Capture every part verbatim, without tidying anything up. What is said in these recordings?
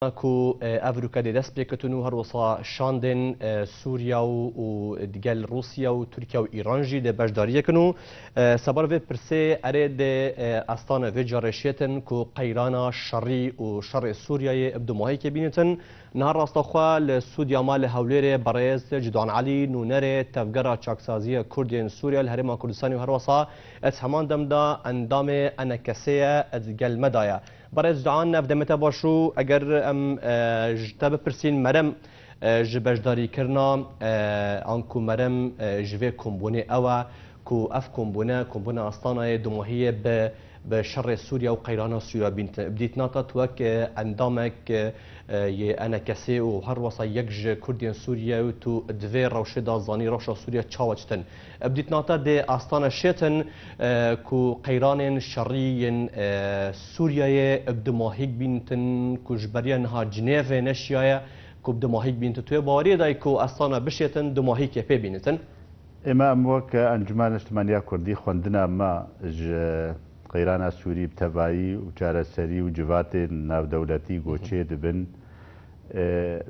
ku, e, ev rûke dê dest pê ketin û her wisa şandên, e, Sûriya û, û digel Rûsya û Tirkiye û Îran jî dê beşdariyê kin û, e, sebar vê pirsê erê dê, e, astane vê carê şêtin ku qeyrana şerî û şerê Sûriyeyê bi dumahîkê bînitin. Niha rastaxwe li stûdya me li Hewlêrê berêz Cidan Elî, nûnerê Tevgera Çaksaziya Kurdên Sûriye li Herêma Kurdistanê û her wisa ez heman dem de endamê E N K S'ê ye, ez gel me de ye. Berêz Cidan, ev demê te baş û eger em, e, ji te bipirsîn, merem, e, ji beşdarîkirina, e, anku merem, e, ji vê kombûnê ew e ku ev kombûne, kombûna Astanayê dumahiyê bi, bi şerê Sûriye û qeyrana Sûriye bîntin. Bi dîtina te tu wek, e, endamek, e, yê E N K S'ê û her wisa yek ji Kurdên Sûriye û tu di vê rewşê de zanî rewşa Sûriye çawa çitin. Bi dîtina te dê astane şêtin, e, ku qeyranên şerî yên, e, Sûriyeyê bi dumahîk bîntin, ku ji beriya niha Cinêvê neşiyaye ku bi dumahîk bîntin. Tu yê baweriyê de yî ku astane bişêtin, dumahîkê pê bînitin? Ême em wek Encûmena Niştimaniya Kurdî xwendina me ji qeyrana Sûrî bi tevayî û çareserî û civatên navdewletî ku Hı hı. çê dibin, e,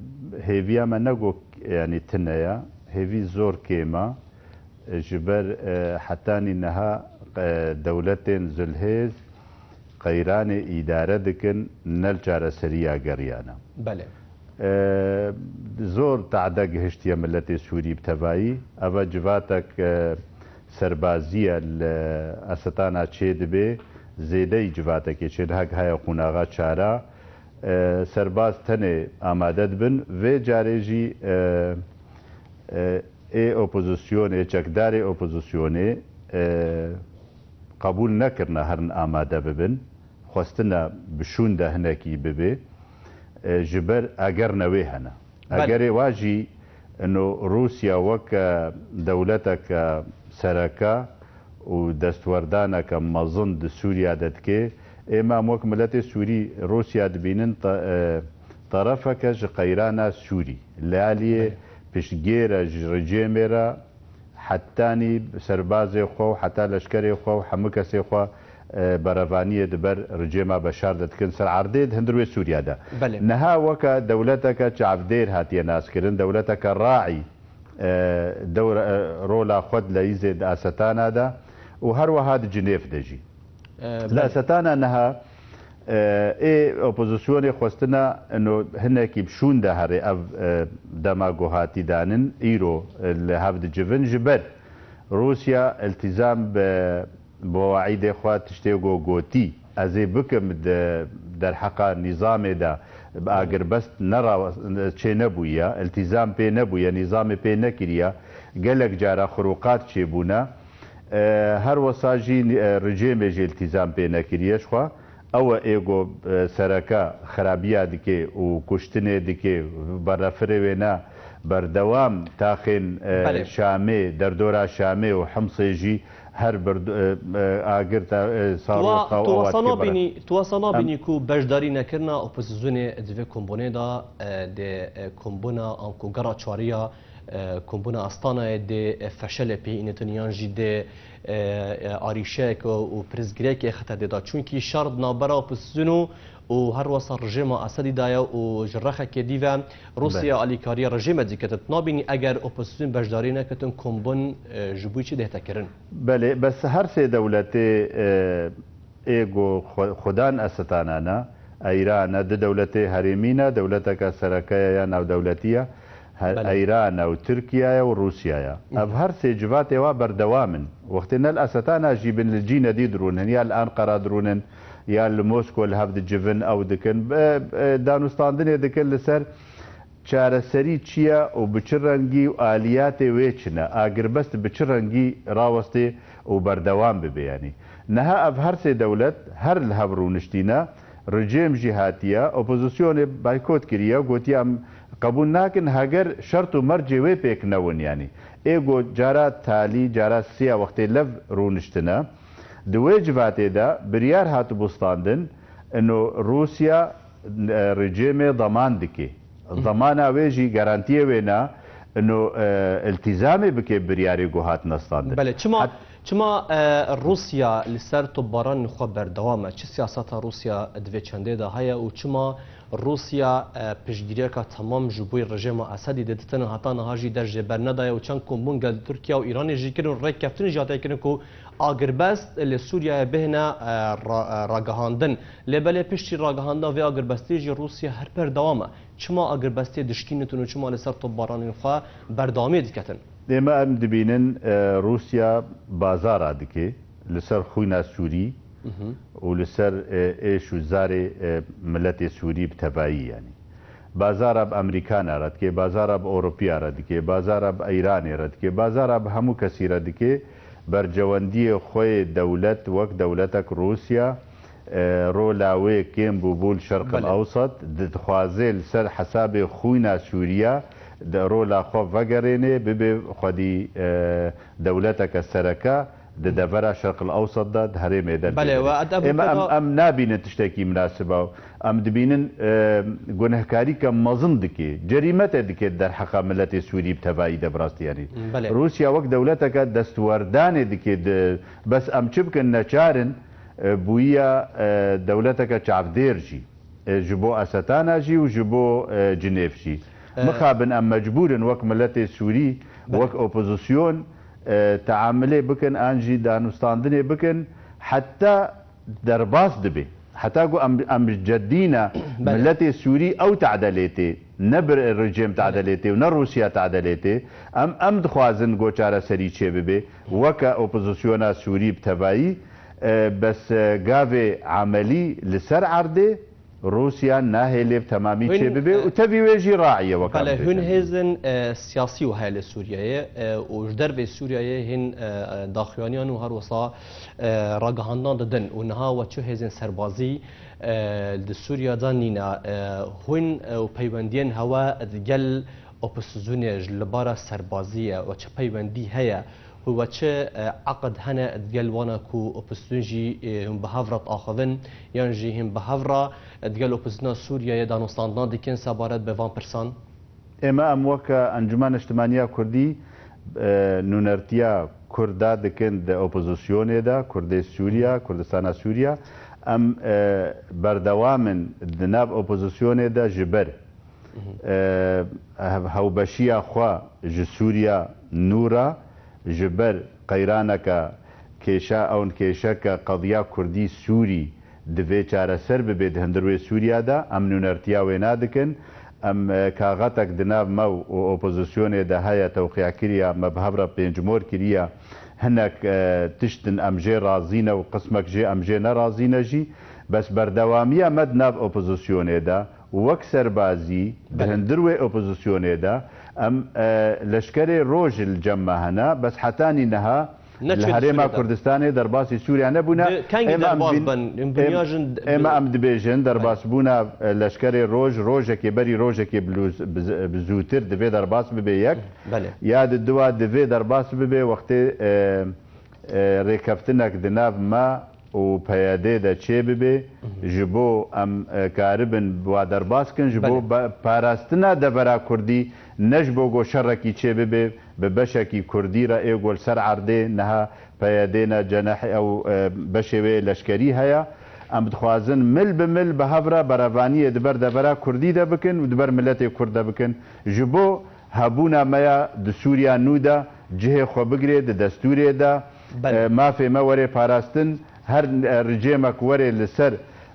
hêviya me ne ku, yanî, tune ye, hêvî zor kêm e. Ji ber, e, hetanî niha, e, dewletên zilhêz qeyranê îdare dikin, ne li çareseriya geriyane. Belê. E, zor tade gihiştiye miletê Sûrî bi tevayî. Eva civatek, e, serbazî ye li Esetana çê dibe, zêdeyî civatekê çê dibe, hek heye qonaxa çara. E, serbaz tenê amade dibin. Vê carê jî, e, e, ê opozisyonê, çekdarê opozisyonê, e, qebûl nekirine herin amade bibin. Xwestine bi şûn de hinekî bibe, e, ji ber eger newê hene. Belê. Egerê wa jî ino Rûsya weke dewleteke sereke û destwerdaneke mezin di Sûriya de dike. Ême em wek miletê Sûrî Rûsya dibînin te-, e, terefeke ji qeyrana Sûrî. Li aliyê Belê. piştgêre ji rejêmê re hetanî serbazê xwe û heta leşkerê xwe û hemû kesê xwe, e, berevaniyê di ber rejêma Beşar de dikin ser erdê di hundir wê Sûriya de. Belê. Niha weke dewleteke çavdêr hatiye naskirin, dewleteke raî, e, dewre, e, rola xwe di leyîzê di Asetana de û her wiha di Cinêv de jî. E, Li belê. Asetana niha, e, ê opozisyonê xwestina ino hinekî bi şûn de herê ev, e, dema ku hatî danin, îro, e, li hev dicivin ji ber Rûsya iltîzam bi, bi weîdê xwe tiştê ku gotî, ez ê bikim di derheqa nîzamê de, bi agirbest nera-, çê nebûye, iltîzam pê nebûye, nîzamê pê nekiriye, gelek cara xurûqat çêbûne. E, her wisa jî, e, rejêmê jî iltîzam pê nekiriye ji xwe. Ew e ê ku, e, sereke xerabiya dike û kuştinê dike, berefirê wê ne berdewam taxên, e, Belê. Şamê, derdora Şamê û Himsê jî her bir, e, e, agir ta, e, sar û xew Tu wasa nabînî, tu wasa nabînî ku beşdarî nekirina opozisyonê di vê kombûnê de, e, dê, e, kombûna anku gera çariya e, kombûna Astanayê dê, e, feşelê pê înîtin yan jî dê, e, e, arîşeyek û, û pirsgirêkê xete dê de. Çunkî şer di navbera opozîsyonê û, û her wesa rejêma Esedî de ye û ji rexekê dî ve Rûsya Belê. alîkariya rejêmê dike. Tu nabînî eger opozîsyon beşdarî neketin, kombûn, e, ji bo çi dihête kirin? Belê, bes her sê dewletê, e, ê ku xwe-, xudan Esetana ne, Eyran e, du dewletê herêmî ne, dewleteke sereke ye ya navdewletî ye. He-, Belê. Eyran e û Tirkiye ye û Rûsya ye. Hı hı. Ev her sê civatê wa berdewam in. Wextê ne li Esetana jî bin, li cî nedî dirûnin, ya li Anqara dirûnin, ya li Mosko li hev dicivin, ew dikin. E, e, danûstandinê dikin li ser çareserî çi ye û bi çi rengî û aliyatê wê çi ne, agirbest bi çi rengî rawestê û berdewam bibe, yanî. Niha ev her sê dewlet her li hev rûniştîne, rejêm jî hatiye, opozisyonê baykot kiriye, gotiye, em qebûl nakin, heger şert û mercê wê pêk newin, yanî. Ê got cara talî, cara siya wextê lev rûniştine, di wê civatê de biryar hatibû standin, ino Rûsya, e, rejêmê deman dike. Hı. Demana wê jî, garantiyê wê ne, ino, e, iltîzamê bike biryarê ku hatine standin. Belê, çima, Hat- Çima, e, Rûsya li ser topbaranên xwe berdewam e? Çi siyaseta Rûsya di vê çendê de heye û çima Rûsya, e, piştgiriyeka temam ji bo rejêma Esedî diditine heta niha jî der jê bernedaye û çend kombûn gel Tirkiye û Îranê jî kirin û rêkeftinê jî hatiye kirin ku agirbest li Sûriyeyê bihêne, e, ra-, e, ragihandin. Lê belê piştî ragihandina vê agirbestiyê jî Rûsya her berdewam e. Çima agirbestiyê dişkînitin û çima li ser topbaranên xwe berdewamiyê diketin? Ême em dibînin, e, Rûsya bazara dike li ser xwîna Sûrî Mhm. û li ser, e, êş û zarê, e, miletê Sûrî bi tevayî, yanî. Bazara bi Amerîkana re dike, bazara bi Ewropiya re dike, bazara bi Îranê re dike, bazara bi hemû kesî re dike. Bercewendiyê xwe yê dewlet wek dewletek Rûsya, e, rola wê kêm bûbû li Şerq el Belê. Ewsat, dixwaze li ser hesabê xwîna Sûriya de rola xwe vegerêne, bibe xwedî, e, dewleteke sereke di devera Şerq el Ewsat de, di herêmê de Belê, bigire. we ed-, Ême em, em nabînin tiştekî minasib e. Em dibînin, e, gunehkarîke mezin dike, cerîmete dike derheqa miletê Sûrî bi tevayî de bi rastî, yanî. Belê. Rûsya wek dewleteke destwerdanê dike, di, bes em çi bikin, neçar in, e, bûyiya, e, dewleteke çavdêr jî, e, ji bo Esetana jî û ji bo, e, Cinêv jî. E, Mixabin em mecbûr in wek miletê Sûrî, Belê. wek opozîsyon, e, teamilê bikin, an jî danûstandinê bikin, heta derbas dibe. Heta ku em, em ceddî ne, Belê. miletê Sûrî ew tedelê tê, ne bir rejîm Belê. tedelê tê û ne Rûsya tedelê tê. Em, em dixwazin ku çareserî çêbibe. Weke opozîsyona Sûrî bi tevayî, e, bes, e, gavê emelî li ser erdê Rûsya nahêlê bi temamî Hûn, çêbibe e, û tevî wê jî raye weke Belê, em hûn bêjin. hêzên, e, siyasî û heye li Sûriyeyê, e, û ji dervê Sûriyeyê hîn, e, e, daxuyaniyan û her wisa, e, ragihandinan didin û niha we çi hêzên serbazî, e, di Sûriya de nîne, e, hûn, e, û peywendiyên hewe digel opozîsyonê ji li bara serbazî ye we çi peywendî heye? Hûn we çi, e, eqd hene digel wana ku opozîsyon jî, e, hûn bi hev re diaxivin yan jî hûn bi hev re, e, digel opozîsyona Sûriyeyê danûstandina dikin sebaret bi van pirsan? Ême em weke Encûmena Niştimaniya Kurdî, e, nûnertiya Kurda dikin di opozîsyonê de, Kurdê Sûriya, Kurdistana Sûriya. Em, e, berdewam in di nav opozîsyonê de ji ber, Mhm. e, hev-, hewbeşiya xwe ji Sûriya nû re, ji ber qeyraneke kêşa ewn kêşeke qediya Kurdî Sûrî divê çareser bibe di hundir wê Sûriya de, em nûnertiya wê nadikin. Em, e, kaxetek di nav me û opozîsyonê de heye, tewqiyakiriya me bi hev re pêncmor kiriye. Hinek, e, tişt in em jê razî ne û qismek jê em jê nerazî ne jî. Bes berdewamiya me di nav opozîsyonê de, wek serbazî, di Belê. hundir wê opozîsyonê de, em, e, leşkerê roj li cem me hene, bes hetanî niha Ne li çûye Herêma Sûriyê de. Kurdistanê derbasî Sûriya nebûne. Bi kengî Ême em derbas bîn-, bin? Em êm-, bûniya jin ême em dibêjin, Belê. derbasbûna, e, leşkerê roj, rojekê berî rojekê bi lûz-, bi z-, bi zûtir divê derbas bibe yek. Belê. Ya di dua divê derbas bibe wextê, e, e, rêkeftinek di nav me û P Y D de çêbibe, Mhm. ji bo em, e, karibin wa derbas kin, ji bo Belê. be-, parastina devera Kurdî, ne ji bo ku şerekî çêbibe, bi beşekî Kurdî re ê ku li ser erdê niha P Y D ne ceneh ew, e, beşê wê leşkerî heye. Em dixwazin mil bi mil bi hev re berevaniyê di ber devera Kurdî de bikin û di ber miletê Kurd de bikin. Ji bo hebûna me ya di Sûriya nû de cihê xwe bigire di destûrê de, Belê. e, mafê me were parastin, her, e, rejêmek were li ser,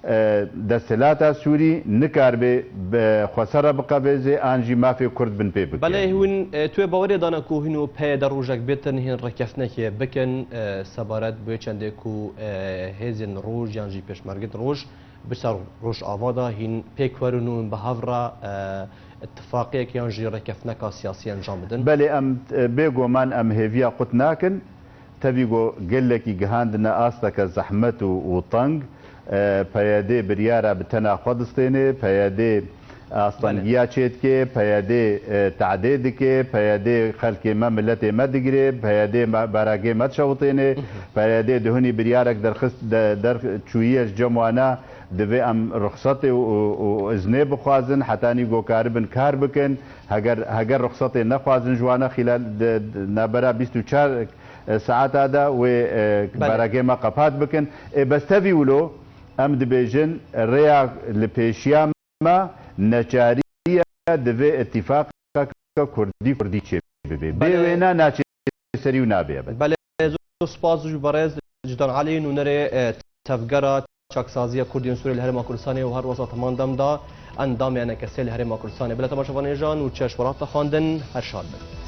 e, desthilata Sûrî nikaribe bi xwesere biqevêze an jî mafê Kurd bin pê bike. Belê hûn, e, tu yê bawerê dane ku hûn û P Y D rojek bêtin hîn rêkeftinekê bikin, e, sebaret bi wê çendê ku, e, hêzên roj yan jî pêşmergên roj bi ser Rojava de hîn pêk werin û hûn bi hev re, e, îtifaqiyek yan jî rêkeftineka siyasî encam bidin? Belê, em, e, bêguman em hêviya qut nakin. Tevî ku gelekî gihandine asteke zehmet û, û teng, e, P Y D biryara bi tena xwe distêne, P Y D astengiya Belê. çêdike, P Y D, e, tadê dike, P Y D xelkê me, miletê me digire, P Y D me, baragê me dişewitêne, Mhm. P Y D di hunî biryarek derxist, de, der çûyiye ji cem wana, Divê em ruxsetê û, û, û iznê bixwazin, hetanî ku karibin kar bikin. Heger, heger ruxsetê nexwazin ji wana xîlal di, di navbera bîst û çar saeta de wê, e, Belê. Barakê me qepat bikin. Ê, bes tevî wilo em dibêjin rêya li pêşiya me neçarî ye, divê îtîfaqeke Kurdî Kurdî çê bibe. Bê Belê. Wêna naçê serî û nabê ebed. Belê, zor spas ji berêz Cidan Elî, nûnerê, e, tevgera çaksaziya Kurdên Sûriyê li Herêma Kurdistanê û her wesa teman dem da endamê E N K S'ê li Herêma Kurdistanê. Bila temaşevanê jan û çeş welat xwendin, her şad bin.